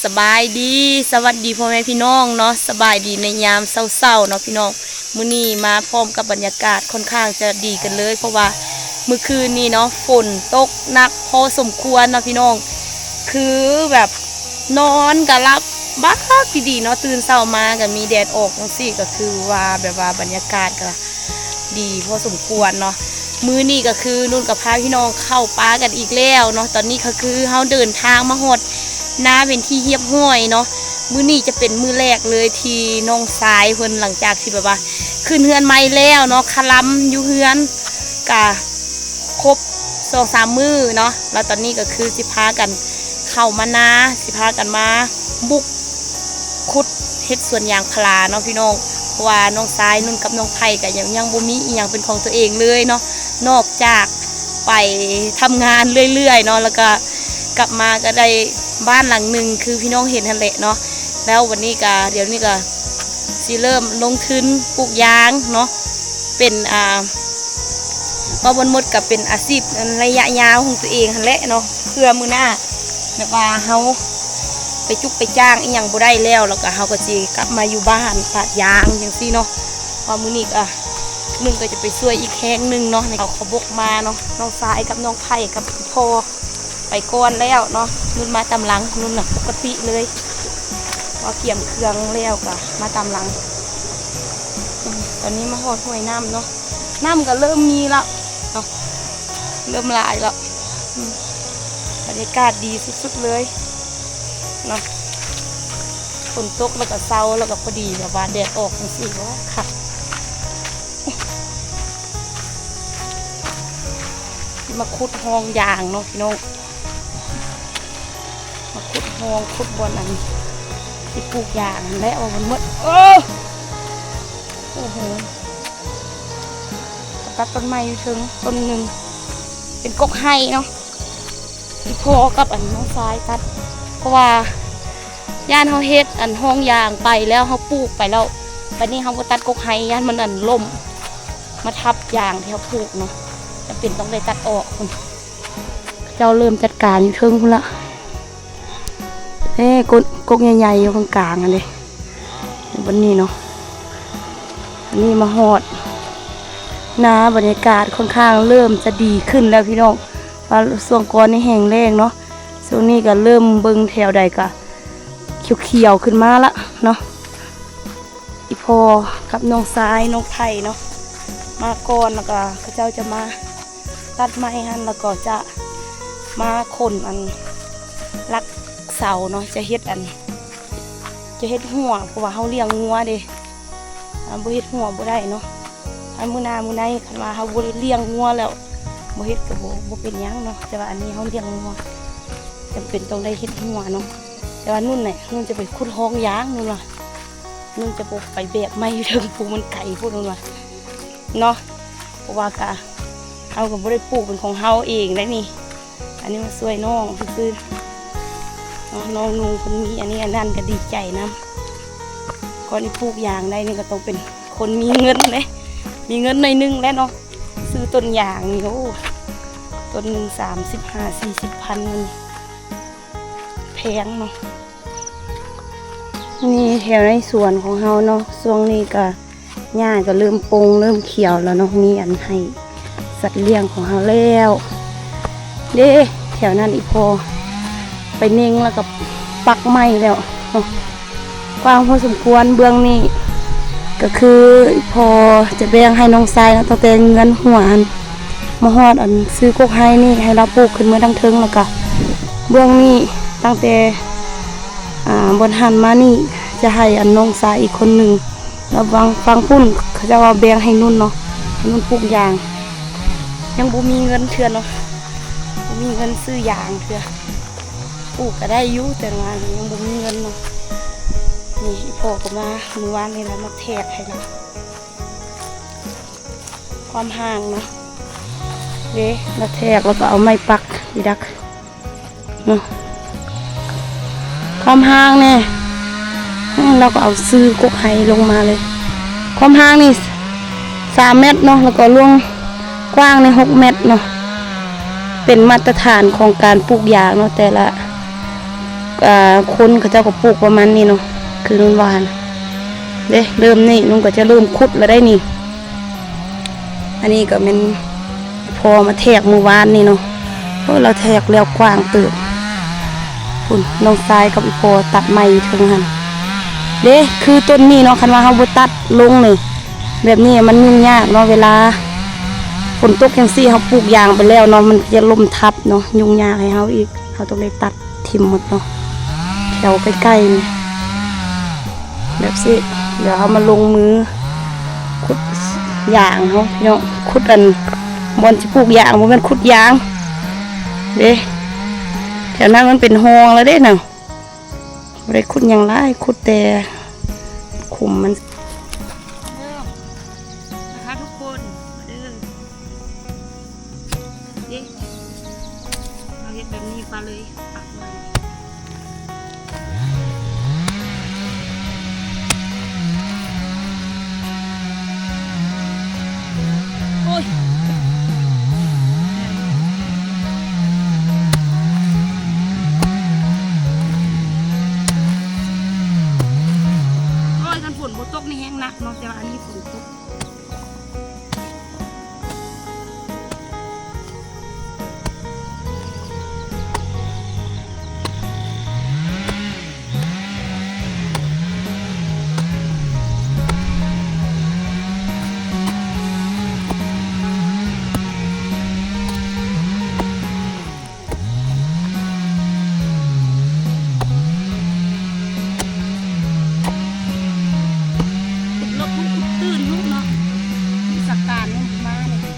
ສະບາຍດີ ສະຫວັດດີພໍ່ແມ່ພີ່ນ້ອງເນາະ ສະບາຍດີໃນຍາມເຊົ້າໆເນາະພີ່ນ້ອງ. ມື້ນີ້ມາພ້ອມກັບບັນຍາກາດຄ່ອນຂ້າງຈະດີກັນເລີຍ ເພາະວ່າມື້ຄືນນີ້ເນາະ ຝົນຕົກໜັກພໍສົມຄວນເນາະພີ່ນ້ອງ ຄືແບບນອນກະຫຼັບບັກດີໆເນາະ ຕື່ນເຊົ້າມາກະມີແດດອອກຈັ່ງຊີ້ ກະຄືວ່າແບບວ່າບັນຍາກາດກະ ດີພໍສົມຄວນເນາະ. ມື້ນີ້ກະຄືນຸ່ນກະພາພີ່ນ້ອງເຂົ້າປ່າກັນອີກແລ້ວເນາະ. ຕອນນີ້ກະຄືເຮົາເດີນທາງມາຮອດນາເປັນທີ່ຮຽບຮ້ອຍເນາະ. ມື້ນີ້ຈະເປັນມື້ແລກເລີຍທີ່ນ້ອງຊາຍເພິ່ນ ຫຼັງຈາກທີ່ແບບວ່າຂຶ້ນເຮືອນໃໝ່ແລ້ວເນາະ ຄະລຳຢູ່ເຮືອນກະຄົບສອງສາມມື້ເນາະ. ແລ້ວຕອນນີ້ກະຄືຊິພາກັນເຂົ້າມານາ ຊິພາກັນມາບຸກ ຂຸດເຮັດສວນຢາງພາລາເນາະພີ່ນ້ອງ ເພາະວ່ານ້ອງຊາຍນຸ່ນກັບນ້ອງໄພກະຍັງ ຍັງບໍ່ມີອີ່ຫຍັງເປັນຂອງຕົວເອງເລີຍເນາະ ນອກຈາກໄປທຳງານເລື້ອຍໆເນາະ ແລ້ວກະກັບມາກະໄດ້ບ້ານຫຼັງໜຶ່ງຄືພີ່ນ້ອງເຫັນຫັ້ນແຫຼະເນາະ. ແລ້ວວັນນີ້ກະ ດຽວນີ້ກະຊິເລີ່ມລົງທຶນປູກຢາງເນາະ ເປັນ ອ່າ ເວົ້າບໍ່ໝົດກະເປັນອາຊີບອັນໄລຍະຍາວຂອງຕົວເອງຫັ້ນແຫຼະເນາະ ເພື່ອມື້ໜ້າ ແບບວ່າເຮົາໄປຈຸກໄປຈ້າງອີ່ຫຍັງບໍ່ໄດ້ແລ້ວ ແລ້ວກະເຮົາກະຊິກັບມາຢູ່ບ້ານປາດຢາງຈັ່ງຊີ້ເນາະ. ເພາະມື້ນີ້ກະນຸ່ນກະຈະໄປຊ່ວຍອີກແຮງໜຶ່ງເນາະ ເອົາເຂົ້າບົກມາເນາະ. ນ້ອງຊາຍກັບນ້ອງໄພກັບພໍ່ໄປກ່ອນແລ້ວເນາະ ນຸ່ນມາຕາມຫຼັງ ນຸ່ນນະປົກກະຕິເລີຍ ເພາະກຽມເຄື່ອງແລ້ວກະມາຕາມຫຼັງ. ອືມ ຕອນນີ້ມາຮອດຫ້ວຍນ້ຳເນາະ ນ້ຳກະເລີ່ມມີລະເນາະ ເລີ່ມຫຼາຍລະ. ອືມ ບັນຍາກາດດີສຸດໆເລີຍເນາະ ຝົນຕົກແລ້ວກະເຊົາ ແລ້ວກະພໍດີແບບວ່າແດດອອກຈັ່ງຊີ້ ໂອ້ ຄັກ. ຊິມາຂຸດຮ່ອງຢາງເນາະພີ່ນ້ອງ ມາຂຸດຮ່ອງ ຂຸດບ່ອນອັນຊິປູກຢາງຫັ້ນແຫຼະ ວ່າມັນໝົດ. ເອີ ໂອ້ໂຫ ຕັດຕົ້ນໄມ້ຢູ່ເທິງຕົ້ນໜຶ່ງ ເປັນກົກໄຮເນາະ ອີ່ພໍ່ກັບອັນນ້ອງຊາຍຕັດ ເພາະວ່າຢ້ານເຮົາເຮັດອັນຮ່ອງຢາງໄປແລ້ວ ເຮົາປູກໄປແລ້ວ ບາດນີ້ເຮົາບໍ່ຕັດກົກໄຮ ຢ້ານມັນອັນລົ້ມມາທັບຢາງທີ່ເຮົາປູກເນາະ ຈຳເປັນຕ້ອງໄດ້ຕັດອອກພຸ້ນ. ເຂົາເຈົ້າເລີ່ມຈັດການຢູ່ເທິງພຸ້ນລະ ເດ້ ກົກ ກົກໃຫຍ່ໆຢູ່ກາງໆຫັ້ນເດ້ ບັດນີ້ເນາະ. ອັນນີ້ມາຮອດນາ ບັນຍາກາດຄ່ອນຂ້າງເລີ່ມຈະດີຂຶ້ນແລ້ວພີ່ນ້ອງ ວ່າຊ່ວງກ່ອນນີ້ແຫ້ງແລ້ງເນາະ ຊ່ວງນີ້ກະເລີ່ມເບິ່ງແຖວໃດກະຂຽວໆຂຶ້ນມາລະເນາະ. ອີ່ພໍ່ກັບນ້ອງຊາຍ ນ້ອງໄພເນາະ ມາກ່ອນ ແລ້ວກະເຂົາເຈົ້າຈະມາຕັດໄມ້ຫັ້ນ ແລ້ວກໍຈະມາຂົນອັນຫຼັກເສົາເນາະ ຈະເຮັດອັນ ຈະເຮັດຮົ້ວ ເພາະວ່າເຮົາລ້ຽງງົວເດ້ ອ່າ ບໍ່ເຮັດຮົ້ວບໍ່ໄດ້ເນາະ. ອັນມື້ໜ້າມື້ໃນຄັນວ່າເຮົາບໍ່ໄດ້ລ້ຽງງົວແລ້ວ ບໍ່ເຮັດກະບໍ່ ບໍ່ເປັນຫຍັງເນາະ ແຕ່ວ່າອັນນີ້ເຮົາລ້ຽງງົວ ຈຳເປັນຕ້ອງໄດ້ເຮັດຮົ້ວເນາະ. ແຕ່ວ່ານຸ່ນນະ ນຸ່ນຈະໄປຂຸດຮ່ອງຢາງ ນຸ່ນວ່າ ນຸ່ນຈະບໍ່ໄປແບກໄມ້ຢູ່ເທິງພູ ມັນໄກໂພດ ນຸ່ນວ່າເນາະ ເພາະວ່າກະ ເຮົາກະບໍ່ໄດ້ປູກເປັນຂອງເຮົາເອງໄດ໋ນີ້ ອັນນີ້ມາຊ່ວຍນ້ອງຊື່ໆເນາະ. ນ້ອງນຸ່ງເພິ່ນມີອັນນີ້ອັນນັ້ນກະດີໃຈນຳ ກ່ອນຊິປູກຢາງໄດ້ນີ້ກະຕ້ອງເປັນຄົນມີເງິນເດ້ ມີເງິນໜ້ອຍໜຶ່ງແຫຼະເນາະ. ຊື້ຕົ້ນຢາງນີ້ ໂອ້ ຕົ້ນໜຶ່ງສາມສິບຫ້າສີ່ສິບພັນ ມັນແພງເນາະ. ນີ້ແຖວໃນສວນຂອງເຮົາເນາະ ຊ່ວງນີ້ກະຫຍ້າກະເລີ່ມປົ່ງເລີ່ມຂຽວແລ້ວເນາະ ມີອັນໃຫ້ສັດລ້ຽງຂອງເຮົາແລ້ວເດ້. ແຖວນັ້ນອີ່ພໍ່ໄປເນັ່ງແລ້ວກະປັກໄມ້ແລ້ວເນາະ ກວ້າງພໍສົມຄວນ. ເບື້ອງນີ້ກະຄືພໍ່ຈະແບ່ງໃຫ້ນ້ອງຊາຍເນາະ ຕັ້ງແຕ່ເຮືອນຫົວຫັ້ນມາຮອດອັນຊື້ກົກໄຮນີ້ ໃຫ້ລາວປູກຂຶ້ນເມືອທາງເທິງ ແລ້ວກະເບື້ອງນີ້ຕັ້ງແຕ່ ອ່າ ບ່ອນຫັ້ນມານີ້ຈະໃຫ້ອັນນ້ອງຊາຍອີກຄົນໜຶ່ງ ແລ້ວຝັ່ງ ຝັ່ງພຸ້ນເຂົາເຈົ້າວ່າແບ່ງໃຫ້ນຸ່ນເນາະ ໃຫ້ນຸ່ນປູກຢາງ. ຍັງບໍ່ມີເງິນເທື່ອເນາະ ບໍ່ມີເງິນຊື້ຢາງເທື່ອ. ປູກກະໄດ້ຢູ່ ແຕ່ວ່າຍັງບໍ່ມີເງິນເນາະ. ນີ້ອີ່ພໍ່ກະມາມື້ວານນີ້ລະ ມາແທກໃຫ້ລະ ຄວາມຫ່າງເນາະ ເດ້ ມາແທກແລ້ວກະເອົາໄມ້ປັກອີ່ດັກເນາະ. ຄວາມຫ່າງແນ່ ແລ້ວກະເອົາຊື້ກົກໄຮລົງມາເລີຍ. ຄວາມຫ່າງນີ້ສາມແມັດເນາະ ແລ້ວກໍລວງກວ້າງນີ້ຫົກແມັດເນາະ ເປັນມາດຕະຖານຂອງການປູກຢາງເນາະ ແຕ່ລະ ອ່າ ຄົນເຂົາເຈົ້າກໍປູກປະມານນີ້ເນາະ ຄືນຸ່ນວ່າຫັ້ນເດ້. ເລີ່ມນີ້ນຸ່ນກໍຈະເລີ່ມຂຸດແລ້ວໄດ໋ນີ້. ອັນນີ້ກໍແມ່ນພໍ່ມາແທກມື້ວານນີ້ເນາະ. ໂອ້ ລາວແທກແລ້ວກວ້າງເຕີບ. ພຸ້ນ ນ້ອງຊາຍກັບອີ່ພໍ່ຕັດໄມ້ຢູ່ເທິງຫັ້ນເດ້. ຄືຕົ້ນນີ້ເນາະ ຄັນວ່າເຮົາບໍ່ຕັດລົງນີ້ ແບບນີ້ມັນຫຍຸ້ງຍາກເນາະ. ເວລາຝົນຕົກຈັ່ງຊີ້ ເຮົາປູກຢາງໄປແລ້ວເນາະ ມັນຈະລົ້ມທັບເນາະ ຫຍຸ້ງຍາກໃຫ້ເຮົາອີກ. ເຮົາຕ້ອງໄດ້ຕັດ ຖິ້ມໝົດເນາະ ແຖວໃກ້ໆນີ້ ແບບຊີ້. ດຽວເຮົາມາລົງມືຂຸດຢາງເຮົາພີ່ນ້ອງ ຂຸດອັນບ່ອນຊິປູກຢາງ ບໍ່ແມ່ນຂຸດຢາງເດ້. ແຖວນັ້ນມັນເປັນຮ່ອງແລ້ວເດ້ນະ ບໍ່ໄດ້ຂຸດຫຍັງຫຼາຍ ຂຸດແຕ່ຂຸມມັນ. ເດີ ມາເດີທຸກຄົນ ມາເດີ. ເດ້ ເຮົາເຮັດແບບນີ້ປະເລີຍ ປັກມັນ. ໂອ້ຍ ໂອ້ຍ ຄັນຝົນບໍ່ຕົກນີ້ແຮງໜັກເນາະ ແຕ່ວ່າອັນນີ້ຝົນຕົກ. ຂຸດເລິກ ຂຸດຕື່ນຢູ່ເນາະ ມີສະການມາເລີຍ.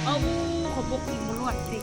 ເອົາ ຂອບບໍ່ກິນບໍ່ລວດເສຍ.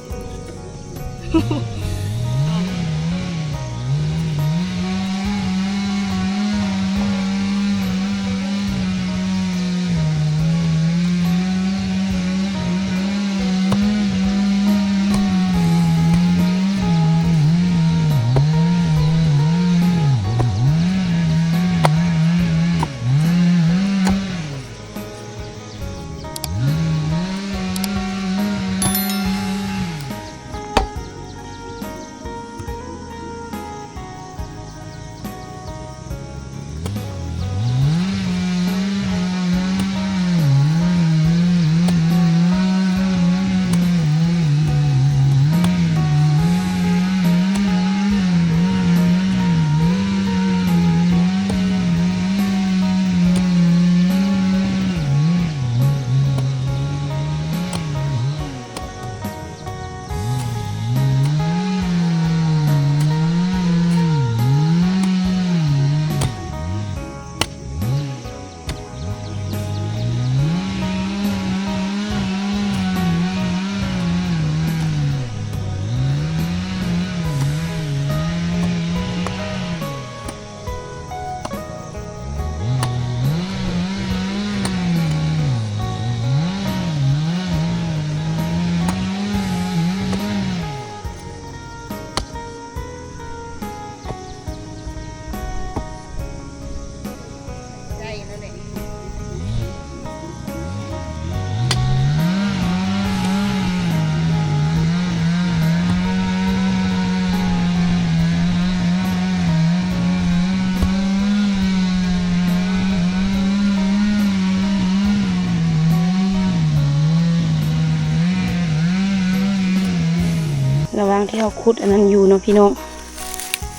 ລະຫວ່າງທີ່ເຮົາຂຸດອັນນັ້ນຢູ່ເນາະພີ່ນ້ອງ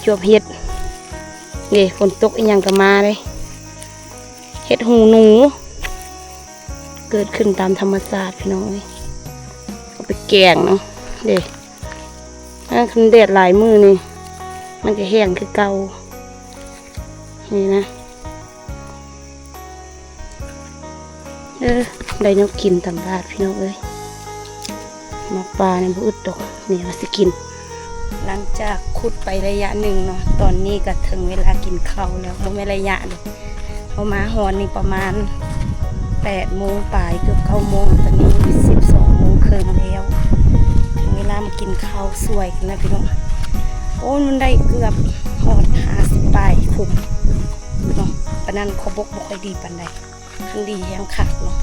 ຈວບເຫັດ. ເດ້ ຝົນຕົກອີ່ຫຍັງກໍມາເດ້. ເຫັດຫູໜູ ເກີດຂຶ້ນຕາມທຳມະຊາດພີ່ນ້ອງເອີຍ. ເອົາໄປແກງເນາະ ເດ້. ຄັນແດດຫຼາຍມື້ນີ້ ມັນຈະແຫ້ງຄືເກົ່າ ນີ້ນະ. ເອີ ໄດ້ແນວກິນຕຳບາດພີ່ນ້ອງເອີຍ. ໝາກປານີ້ບໍ່ອຶດດອກ ແນວຊິກິນ. ຫຼັງຈາກຂຸດໄປໄລຍະໜຶ່ງເນາະ ຕອນນີ້ກະເຖິງເວລາກິນເຂົ້າແລ້ວ. ບໍ່ແມ່ນໄລຍະເດ້ ເຮົາມາຮອດນີ້ປະມານແປດໂມງປາຍ ເກືອບເກົ້າໂມງ. ຕອນນີ້ສິບສອງໂມງເຄິ່ງແລ້ວ ເຖິງເວລາມາກິນເຂົ້າສວຍກັນແລ້ວພີ່ນ້ອງ. ໂອ້ ມັນໄດ້ເກືອບຮອດຫ້າສິບປາຍຄຸມເນາະ. ປານນັ້ນ ຄອບບົກບໍ່ຄ່ອຍດີປານໃດ. ຄັນດີແຮງຄັກເນາະ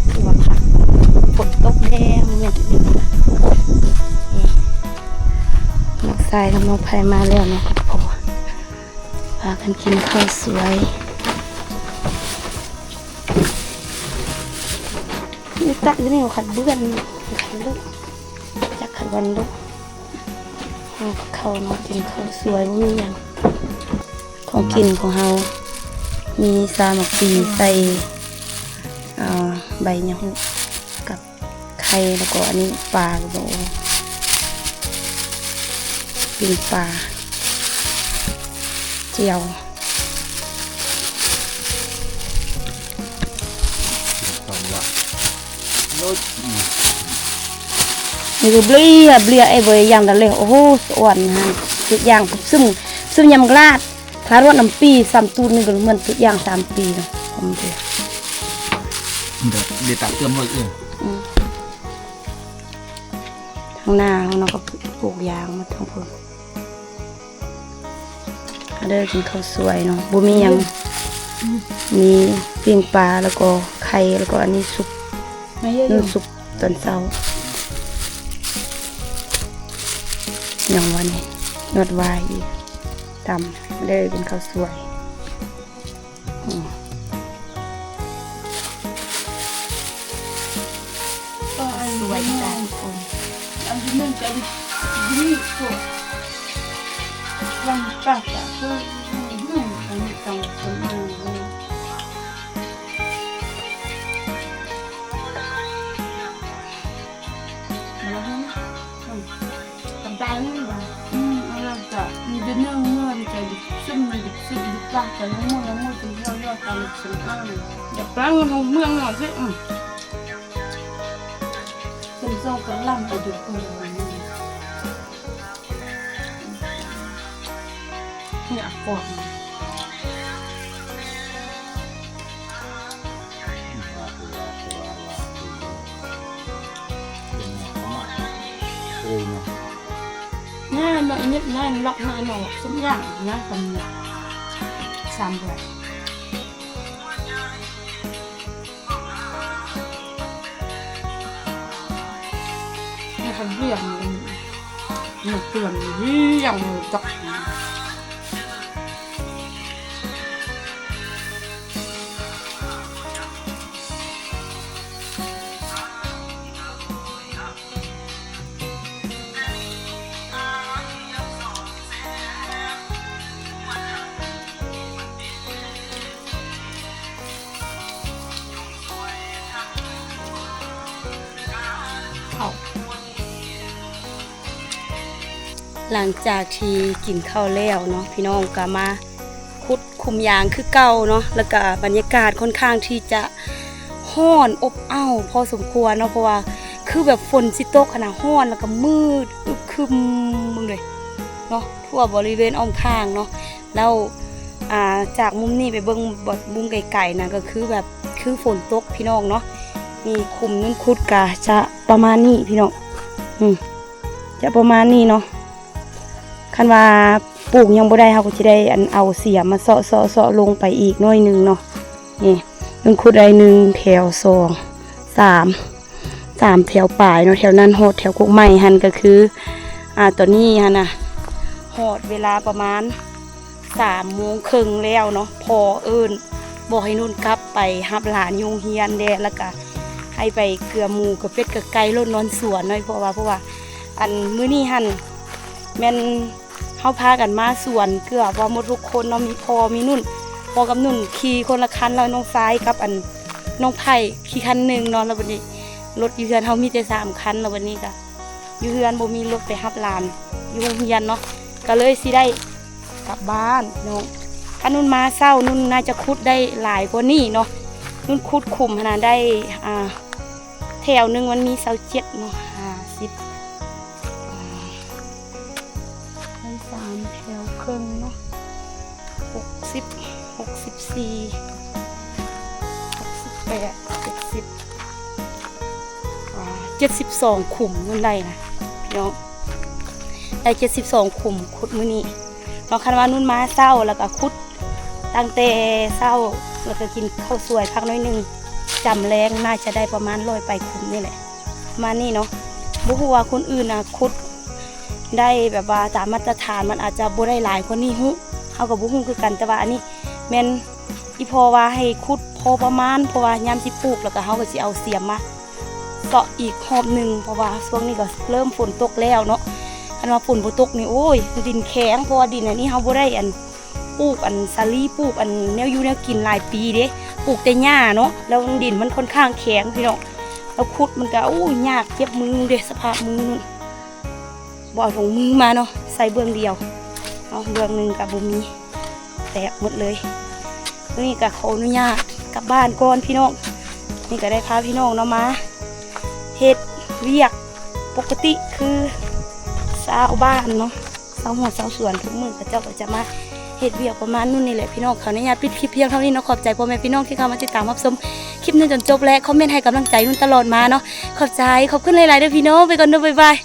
ຄືວ່າຄັກ. ຝົນຕົກແຮງແມ່ນອີ່ຫຼີ. ນີ້ ນ້ອງຊາຍກັບນ້ອງໄພມາແລ້ວເນາະ ກັບພໍ່ ພາກັນກິນເຂົ້າສວຍ. ນີ້ຕັກຢູ່ນີ້ ຂັດເບື່ອນ ຂັດລຸ ຈັກຂັດວັນລຸ. ເຮົາເຂົ້າເນາະ ກິນເຂົ້າສວຍ ບໍ່ມີຫຍັງ. ຂອງກິນຂອງເຮົາມີຊາໝາກປີໃສ່ ອ່າ ໃບຫຍັງ ກັບໄຂ່ ແລ້ວກໍອັນນີ້ປາ ກໍບໍ່ ປີ້ງປາ ແຈ່ວ. ນີ້ກໍເບລຍ ເບລຍ ເອີ ບໍ່ໄດ້ຢ່າງໃດເລີຍ. ໂອ້ໂຫ ສະອອນຫັ້ນ ທຸກຢ່າງ ຊຸມ ຊຸມຍຳກະລາດ ຖ້າລວກນ້ຳປີ ສາມຕູດນີ້ກໍເໝືອນທຸກຢ່າງ ສາມປີເນາະ ຂອງມັນເດ. ເດ ເດຕາເຕີມເລີຍ ອືມ ທາງໜ້າເຮົາເນາະ ກໍປູກຢາງໝົດທັງພຸ້ນ. ມາເດີ ກິນເຂົ້າສວຍເນາະ ບໍ່ມີຫຍັງ ອືມ ມີປີ້ງປາ ແລ້ວກໍໄຂ່ ແລ້ວກໍອັນນີ້ຊຸບ ມາເດີ ນ້ຳຊຸບຕອນເຊົ້າ. ຫຍັງວະນີ້ ນວດວາຍອີກ ຕຳ ມາເດີ ກິນເຂົ້າສວຍ. ອືມ ສວຍຈ້າ ອັນທີ່ໜຶ່ງຈະດີກວ່າ ລັງປາກກະຄືໜຶ່ງ ອັນນີ້ຕ້ອງຄົນເອົາເລີຍ. ອືມ ເອົາລະກະມີແຕ່ເນື້ອ ເນື້ອທີ່ຈະດິບຊຶມ ດິບຊຶມ ດິບປາກ ແຕ່ລະມື້ລະມື້ ເປັນເຫື່ອ ເຫື່ອຕາມສຳອາງ ຢ່າແປງເງິນຂອງເມືອງເຮົາຊິ ອືມ ເປັນໂຊກະລຳໄປຢູ່ເພິ່ນ ນີ້ອາກອນ. ນີ້ເນາະ ອີນິດນັ້ນລັອກໜ້າໜໍ່ຊຸມຢ່າງນະ ກຳສາມເດືອນ. ໃຫ້ຄັນວຽງ ມັນເຕືອນວຽງຈັກ. ເຂົ້າ ຫຼັງຈາກທີ່ກິນເຂົ້າແລ້ວເນາະ ພີ່ນ້ອງກໍມາຂຸດຂຸມຢາງຄືເກົ່າເນາະ ແລ້ວກໍບັນຍາກາດຄ່ອນຂ້າງທີ່ຈະຮ້ອນອົບອ້າວພໍສົມຄວນເນາະ ເພາະວ່າຄືແບບຝົນຊິຕົກຫັ້ນນະ ຮ້ອນ ແລ້ວກໍມືດອຶບຄຶມເບິ່ງເລີຍເນາະ ທົ່ວບໍລິເວນອ້ອມຂ້າງເນາະ. ແລ້ວ ອ່າ ຈາກມຸມນີ້ໄປເບິ່ງ ແບບມຸມໄກໆນະ ກໍຄືແບບ ຄືຝົນຕົກພີ່ນ້ອງເນາະ. ນີ້ຂຸມນຸ່ນຂຸດກະຈະປະມານນີ້ພີ່ນ້ອງ ອືມ ຈະປະມານນີ້ເນາະ. ຄັນວ່າປູກຫຍັງບໍ່ໄດ້ ເຮົາກໍຊິໄດ້ ອັນ ເອົາເສຍມາເຊາະໆໆລົງໄປອີກໜ້ອຍໜຶ່ງເນາະ. ນີ້ນຸ່ນຂຸດໄດ້ໜຶ່ງແຖວ ສອງ ສາມ ສາມແຖວປາຍເນາະ ແຖວນັ້ນຮອດແຖວກົກໄມ້ຫັ້ນ ກໍຄື ອ່າ ຕອນນີ້ຫັ້ນນະ ຮອດເວລາປະມານສາມໂມງເຄິ່ງແລ້ວເນາະ ພໍ່ເອີ້ນ ບອກໃຫ້ນຸ່ນກັບໄປຮັບຫຼານຢູ່ໂຮງຮຽນແດ່ ແລ້ວກະໃຫ້ໄປເກືອໝູເກືອເປັດເກືອໄກ່ໂລດ ນອນສວນເນາະ ເພາະວ່າ ເພາະວ່າ ອັນ ມື້ນີ້ຫັ້ນແມ່ນ ເຮົາພາກັນມາສວນເກືອບວ່າໝົດທຸກຄົນເນາະ ມີພໍ່ມີນຸ່ນ ພໍ່ກັບນຸ່ນຂີ່ຄົນລະຄັນ ແລ້ວນ້ອງຊາຍກັບ ອັນ ນ້ອງໄຜ່ຂີ່ຄັນໜຶ່ງເນາະ. ແລ້ວບັດນີ້ລົດຢູ່ເຮືອນເຮົາມີແຕ່ສາມຄັນ ແລ້ວບັດນີ້ກະຢູ່ເຮືອນບໍ່ມີລົດໄປຮັບຫຼານຢູ່ໂຮງຮຽນເນາະ ກະເລີຍຊິໄດ້ກັບບ້ານເນາະ. ຄັນນຸ່ນມາເຊົ້າ ນຸ່ນໜ້າຈະຂຸດໄດ້ຫຼາຍກວ່ານີ້ເນາະ ນຸ່ນຂຸດຂຸມຫັ້ນນະ ໄດ້ ອ່າ ແຖວໜຶ່ງມັນມີຊາວເຈັດເນາະ ຫ້າສິບ ອ່າ ໄດ້ສາມແຖວເຄິ່ງເນາະ ຫົກສິບ ຫົກສິບສີ່ ຫົກສິບແປດ ເຈັດສິບ ອ່າ ເຈັດສິບສອງຂຸມນຸ່ນໄດ້ນະ ພີ່ນ້ອງ ໄດ້ເຈັດສິບສອງຂຸມຂຸດມື້ນີ້ເນາະ. ຄັນວ່ານຸ່ນມາເຊົ້າ ແລ້ວກໍຂຸດຕັ້ງແຕ່ເຊົ້າ ແລ້ວກໍກິນເຂົ້າສວຍພັກໜ້ອຍໜຶ່ງ ຈ້ຳແລງ ໜ້າຈະໄດ້ປະມານຮ້ອຍປາຍຂຸມນີ້ແຫຼະ ປະມານນີ້ເນາະ. ບໍ່ຮູ້ວ່າຄົນອື່ນນະຂຸດໄດ້ແບບວ່າຕາມມາດຕະຖານ ມັນອາດຈະບໍ່ໄດ້ຫຼາຍກວ່ານີ້ ຮູ້ ເຮົາກໍບໍ່ຮູ້ຄືກັນ. ແຕ່ວ່າອັນນີ້ແມ່ນ ອີ່ພໍ່ວ່າໃຫ້ຂຸດພໍປະມານ ເພາະວ່າຍາມຊິປູກ ແລ້ວກໍເຮົາກໍຊິເອົາສຽມມາເຊາະອີກຮອບໜຶ່ງ ເພາະວ່າຊ່ວງນີ້ກໍເລີ່ມຝົນຕົກແລ້ວເນາະ. ຄັນວ່າຝົນບໍ່ຕົກນີ້ ໂອ້ຍ ດິນແຂງ ເພາະວ່າດິນອັນນີ້ເຮົາບໍ່ໄດ້ອັນ ປູກອັນສາລີ ປູກອັນແນວຢູ່ແນວກິນຫຼາຍປີເດ້ ປູກແຕ່ຫຍ້າເນາະ ແລ້ວດິນມັນຂ້ອນຂ້າງແຂງ ພີ່ນ້ອງ ແລ້ວຂຸດມັນກໍ ໂອ້ຍ ຍາກ ເຈັບມືເດ້ ສະພາບມື ບໍ່ເອົາຖົງມືມາເນາະ ໃສ່ເບື້ອງດຽວ ເອົາເບື້ອງໜຶ່ງກໍບໍ່ມີ ແຕກໝົດເລີຍ. ມື້ນີ້ກໍຂໍອະນຸຍາດກັບບ້ານກ່ອນພີ່ນ້ອງ. ນີ້ກໍໄດ້ພາພີ່ນ້ອງເນາະມາເຮັດວຽກປົກກະຕິຄືຊາວບ້ານເນາະ ຊາວຮົ້ວຊາວສວນ ທຸກມື້ເຂົາເຈົ້າກໍຈະມາເຮັດວຽກປະມານນັ້ນນີ້ແຫຼະພີ່ນ້ອງ. ຂໍອະນຸຍາດປິດຄລິບພຽງເທົ່ານີ້ເນາະ. ຂອບໃຈພໍ່ແມ່ພີ່ນ້ອງທີ່ເຂົ້າມາຕິດຕາມຮັບຊົມຄລິບນີ້ຈົນຈົບ ແລະ ຄອມເມັນໃຫ້ກຳລັງໃຈນຸ່ນຕະຫຼອດມາເນາະ. ຂອບໃຈ ຂອບຄຸນຫຼາຍໆເດີພີ່ນ້ອງ. ໄປກ່ອນເດີ ບາຍບາຍ.